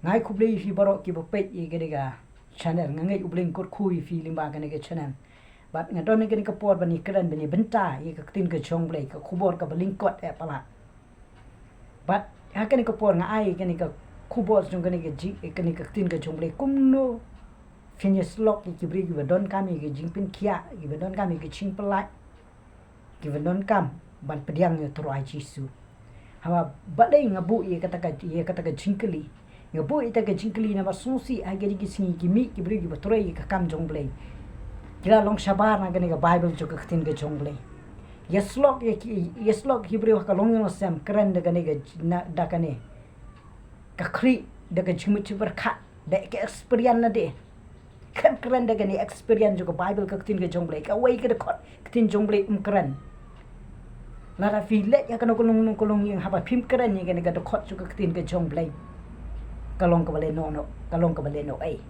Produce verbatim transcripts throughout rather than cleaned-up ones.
Nga ai khublei ïa phi baroh kiba peit ïa kane ka channel. Nga ngeit U Blei un kyrkhu ïa phi lyngba kane ka channel. Bad nga don ïa kane ka por ban ïakren, ban ïabynta ïa ka ktien ka jong U Blei, ka khubor kaba lyngkot eh palat. Bad ha kane ka por nga ai kane ka khubor jong kane ka ji, kane ka ktien ka jong U Blei, kumno phin ïasyllok ïa ki briew kiba donkam ïa ka jingpynkhiah, kiba donkam ïa ka jingpyllait, kiba donkam ban pdiang ïa u Trai Jisu. Haba balei nga buh ïa kata ka, ïa kata ka jingkylli? Nga buh ïa kata ka jingkylli namar sngewsih ha kine ki sngi ki mih ki briew kiba trei ïa ka kam jong U Blei, ki la long shabar na kane ka Baibl jong ka ktien ka jong U Blei. Ïasyllok ïa ki, ïasyllok ïa ki briew ha ka longïing longsem, kren da kane ka, na, da kane ka khlieh, da ka jingmut jingpyrkhat, da ka experience lade. Khlem kren da kane experience jong ka Baibl, ka ktien ka jong U Blei, kawei ka dkhot ka ktien jong U Blei um kren. Lada phi leit ha kano kano ka longïing, haba phim kren ïa kane ka dkhot jong ka ktien ka jong U Blei, ka long kaba lehnoh noh, ka long kaba lehnoh ei.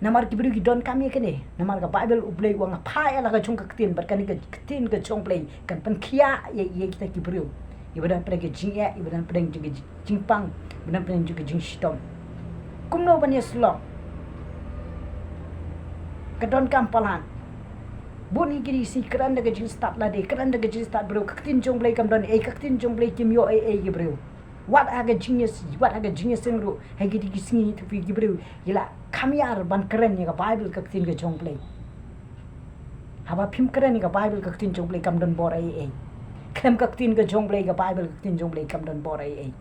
Namar ki briew ki donkam ïa kane, namar ka Baibl U Blei u ong, nga phah ïa la ka jong ka ktien, bad kane ka ktien ka jong U Blei kan pynkhiah ïa, ïa kita ki briew, ïa ba don pdeng ka jingeh, ïa ba don pdeng ka jingpang, ïa ba don pdeng ka jingshitom. Kumno ban ïasyllok? Ka donkam palat. Bun ïa kine ki sngi kren da ka jingstad lade, kren da ka jingstad briew, ka ktien jong U Blei kam don ei, ka ktien jong U Blei kim ïoh ei ei ïa ki briew. Wat ha ka jingïas, wat ha ka jingïaseng ruh, ha kine ki sngi, to phi, ki briew ki la kham ïar ban kren ïa ka Baibl, ka ktien ka jong U Blei. Haba phim kren ïa ka Baibl, ka ktien jong U Blei, kam don bor ei ei. Khlem ka ktien ka jong U Blei, ka Baibl, ka ktien jong U Blei, kam don bor ei ei.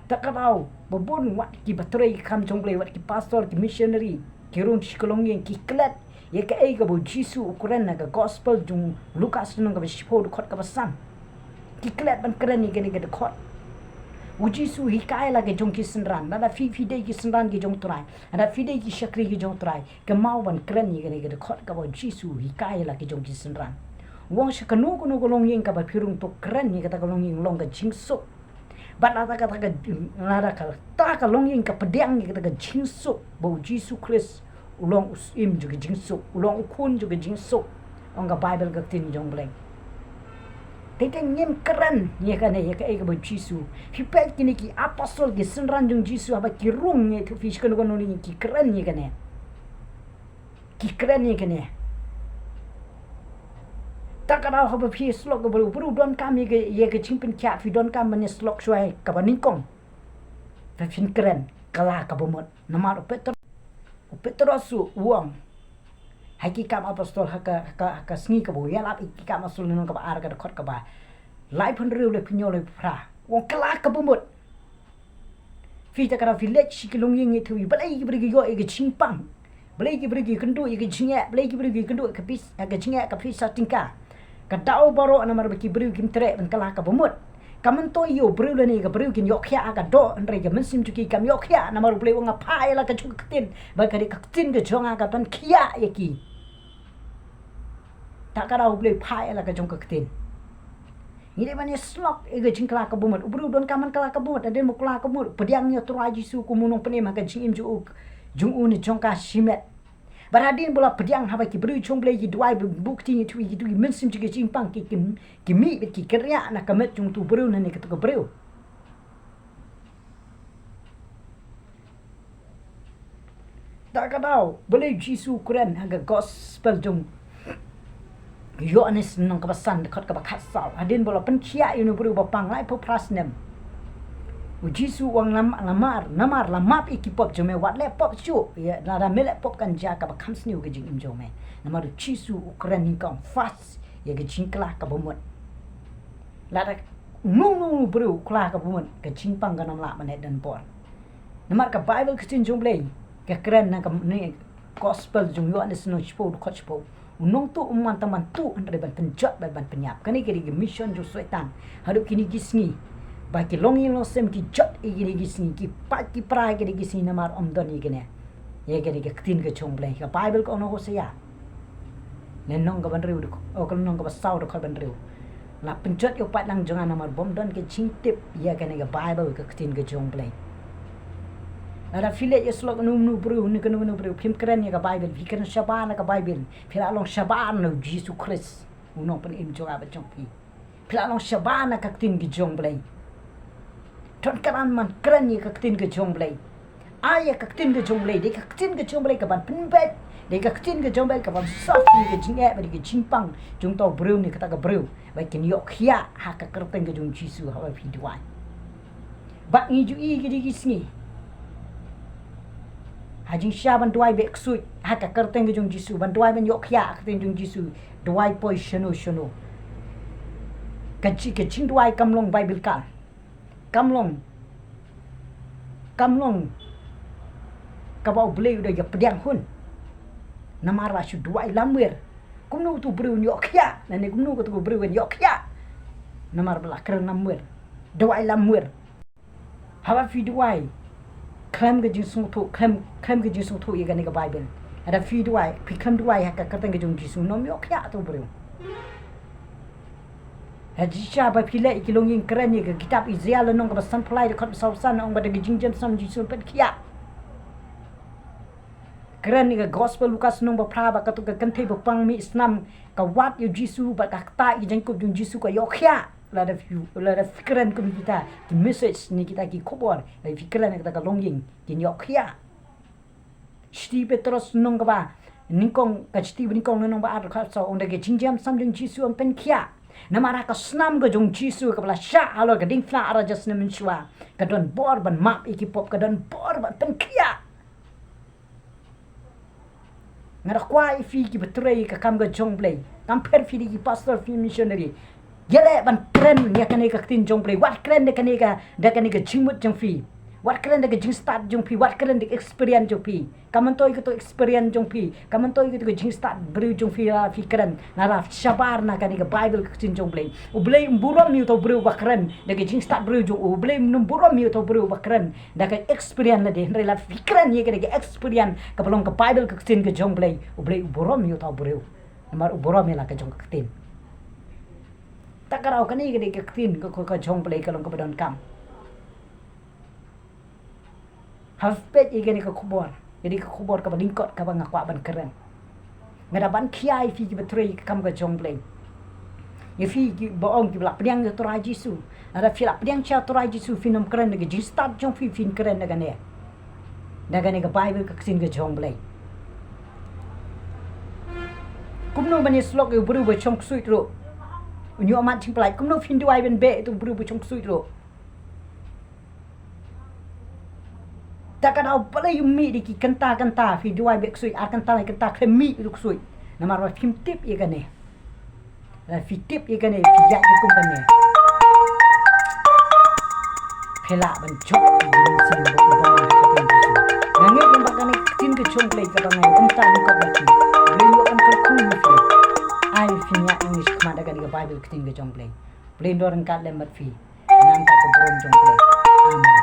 Te ka daw ba bun wat kiba trei ka kam jong U Blei, wat ki pastor, ki missionary, ki rung sha ki longïing, ki klet ïa kaei kaba U Jisu u kren na ka Gospel jong u Lukas, lynnong kaba shiphew, dkhot kaba san. Ki klet ban kren ïa kane ka dkhot. U Jisu u hikai ïa la ki jong ki synran. Lada phi, phi dei ki synran ki jong u Trai, lada phi dei ki shakri ki jong u Trai, kynmaw ban kren ïa kane ka dkhot kaba U Jisu u hikai ïa la ki jong ki synran. U ong sha kano kano ka longïing kaba phi rung, to kren ïa kata ka longïing long ka jingsuk. Bad lada kata ka, lada kata ka longïing ka pdiang ïa kata ka jingsuk ba U Jisu Khrist u long u Syiem jong ka jingsuk, u long u Khun jong ka jingsuk, ong ka Baibl, ka ktien jong U Blei. Te te ngim kren ïa kane, ïa kaei kaba U Jisu. Phi peit kine ki apostol, ki synran jong U Jisu, haba ki rung ïa, to phi, sha kano kano ka longïing ki kren ïa kane. Ki kren ïa kane. Te ka daw haba phi ïasyllok ïa u briew, u briew u donkam ïa ka, ïa ka jingpynkhiah, phi donkam ban ïasyllok shuwa ïa kaba nyngkong. Te phin kren kylla kaba mut. Namar u Petr-, u Petros u ong ha Ki Kam Apostol, ha ka, ha ka, ha ka sngi kaba u ïalap ïa Ki Kam Apostol, lynnong kaba ar, ka dkhot kaba laiphew hynriew, laiphew hynñiew, laiphew phra, u ong kylla kaba mut. Phi, te ka daw phi leit sha ki longïing, ïathuh ïa balei ki briew ki ïoh ïa ka jingpang, balei ki briew ki kynduh ïa ka jingeh, balei ki briew ki kynduh ïa ka pis-, ïa ka jingeh, ka pisa tyngka. Ka daw baroh namar ba ki briew kim treh ban kylla kaba mut. Ka myntoi ïa u briew lane ïa ka briew kin ïoh khiah ha ka doh, hynrei ka mynsiem jong ki kam ïoh khiah, namar U Blei u ong, nga phah ïa la ka jong ka ktien, ba ka dei ka ktien ka jong nga ka pynkhiah ïa ki. Te ka daw U Blei u phah ïa la ka jong ka ktien. Ngi dei ban ïasyllok ïa ka jingkylla kaba mut. U briew u donkam ban kylla kaba mut. Hadien ba u kylla kaba mut, u pdiang ïa u Trai Jisu kum u Nongpynim ha ka jingim jong u, jong u ne jong ka shimet. Bad hadien ba u la pdiang, haba ki briew jong U Blei ki duwai, ba buh kti, ïathuh ïa kito ki mynsiem jong ki jingpang, ki, ki, ki mih bad ki kynriah na ka met jong uto u briew ne na kato ka briew. Te ka daw balei U Jisu u kren ha ka Gospel jong u Ïoannis, lynnong kaba san, dkhot kaba khatsaw. Hadien ba u la pynkhiah ïa une u briew ba pang laiphew phra snem, U Jisu u ong, lam-, namar, namar la map ïa ki pop jong me, wat leh pop shuh. Ïa, lada me leh pop kan jia kaba kham sniew ka jingim jong me. Namar U Jisu u kren nyngkong, first, ïa ka jingkylla kaba mut. Lada uno uno u briew u kylla kaba mut, ka jingpang kan ym lah ban leh donbor. Namar ka Baibl, ka ktien jong U Blei, ka kren na ka, ne, Gospel jong u Ïoannis, lynnong shiphew, dkhot shiphew, u nongtuh um wan tang ban tuh, hynrei ban pynjot bad ban pynïap. Kane ka dei ka mission jong u Soitan haduh kine ki sngi, ba ki longïing longsem ki jot ïa kine ki sngi, ki pait ki pra ïa kine ki sngi, namar ym don ïa kane, ïa kane ka ktien ka jong U Blei. Ka Baibl ka ong ha Hosea, lynnong kaba hynriew, dkhot, oh, ka lynnong kaba saw, dkhot ba hynriew, la pynjot ïa u paidlang jong nga namar bym don ka jingtip ïa kane ka Baibl, ka ktien ka jong U Blei. Lada phi leit ïasyllok ïa uno uno u briew, ne kano kano ka briew, phim kren ïa ka Baibl, phi kren shabar na ka Baibl, phi la long shabar na U Jisu Khrist, u Nongpynim jong nga bad jong phi. Phi la long shabar na ka ktien ka jong U Blei. Don kren man kren ïa ka ktien ka jong Blei. Ai ïa ka ktien ka jong Blei, dei ka ktien ka jong Blei ka ban pynbeit, dei ka ktien ka jong Blei ka ban sop ïa ka jingeh bad ïa ka jingpang jong uto u briew ne kata ka briew. Ba kin ïoh khiah ha ka kyrteng ka jong Jisu haba phi duwai. Bad ngi ju ïohi kine ki sngi ha jingshisha ban duwai beh ksuid ha ka kyrteng ka jong Jisu, ban duwai ban ïoh khiah ha ka kyrteng jong Jisu. Duwai poi shano shano. Ka ji-, ka jingduwai kam long Bible ka kam long, kam long kaba U Blei u da ïa pdiang hun. Namar la shu duwai lamwir. Kumno uto u briew un ïoh khiah, lane kumno uto u briew un ïoh khiah? Namar ba la kren lamwir. Duwai lamwir. Haba phi duwai khlem ka jingsngewthuh, khlem, khlem ka jingsngewthuh ïa kane ka Bible. Lada phi duwai, phi khlem duwai ha ka kyrteng ka jong Jisu, ngim ïoh khiah uto u briew. Ha jingshisha ba phi leh ïa ki longïing, kren ïa ka kitab Isaïah lynnong kaba sanphew lai, dkhot ba sawphew san, ong ba da ka jingjem sam Jisu yn pynkhiah. Kren ïa ka Gospel Lukas lynnong ba phra, ba kato ka kynthei ba pang mih snam ka wad ïa u Jisu bad ka ktah ïa ka jaiñkup jong u Jisu, ka ïoh khiah. Lada phi, lada phi kren kum kita ki message ne kita ki khubor, lada phi kren ïa kata ka longïing, kin ïoh khiah. Shithi Petros lynnong kaba nyngkong, ka shithi ba nyngkong lynnong ba ar, dkhot saw, ong da ka jingjem sam jong u Jisu yn pynkhiah. Namar ha ka snam ka jong u Jisu kaba la shah halor ka diengphna ar hajar snem mynshuwa, ka don bor ban map ïa ki pop, ka don bor ban pynkhiah. Nga da kwah ïa phi kiba trei ïa ka kam ka jong U Blei, kam pher phi dei ki pastor, phi missionary, ïaleh ban kren ïa kane ka ktien jong U Blei. Wat kren da kane ka, da kane ka jingmut jong phi. Wat kren da ka jingstad jong phi, wat kren da ka experience jong phi. Kam myntoi kato experience jong phi, kam myntoi kato ka jingstad briew jong phi la phi kren. Lada phi shabar na kane ka Bible ka ktien jong U Blei, U Blei um burom ïa uto u briew ba kren da ka jingstad briew jong u. U Blei um burom ïa uto u briew ba kren da ka experience lade, hynrei la phi kren ïa kane ka experience kaba long ka Bible ka ktien ka jong U Blei, U Blei u burom ïa uto u briew. Namar u burom ïa la ka jong ka ktien. Ta ka daw kane ka dei ka ktien ka, ka, ka jong U Blei ka long kaba donkam. Haba peit ïa kane ka khubor, ïa kane ka khubor kaba lyngkot kaba nga kwah ban kren. Nga da ban khia ïa phi kiba trei ïa ka kam ka jong U Blei. Ïa phi kiba ong kiba la pdiang ïa u Trai Jisu. Lada phi la pdiang sha u Trai Jisu, phin ym kren da ka jingstad jong phi, phin kren da kane, da kane ka Bible ka ktien ka jong U Blei. Kumno ban ïasyllok ïa u briew ba shong ksuid ruh? Un ïoh mad jingpyllait. Kumno phin duwai ban beh ïa uto u briew ba shong ksuid ruh? Ta ka daw balei ym mih da ki kynta kynta, phi duwai beh ksuid, ar kynta lai kynta khlem mih ruh ksuid. Namar ba phim tip ïa kane. Lada phi tip ïa kane, phi ïaid ïa kum kane, phi lah ban jop ïa ki mynsiem ba u bang ha ka ktien Jisu. Nga ngeit lem ba kane ka ktien ka jong U Blei kaba nga ïa kynta lyngkot bad phi, U Blei u ïoh ban kyrkhu ïa phi. Ai phi ïaid ïa ngi shakhmat da kane ka Bible ka ktien ka jong U Blei. U Blei un don ryngkat lem bad phi. Namar ka burom jong U Blei. Amen.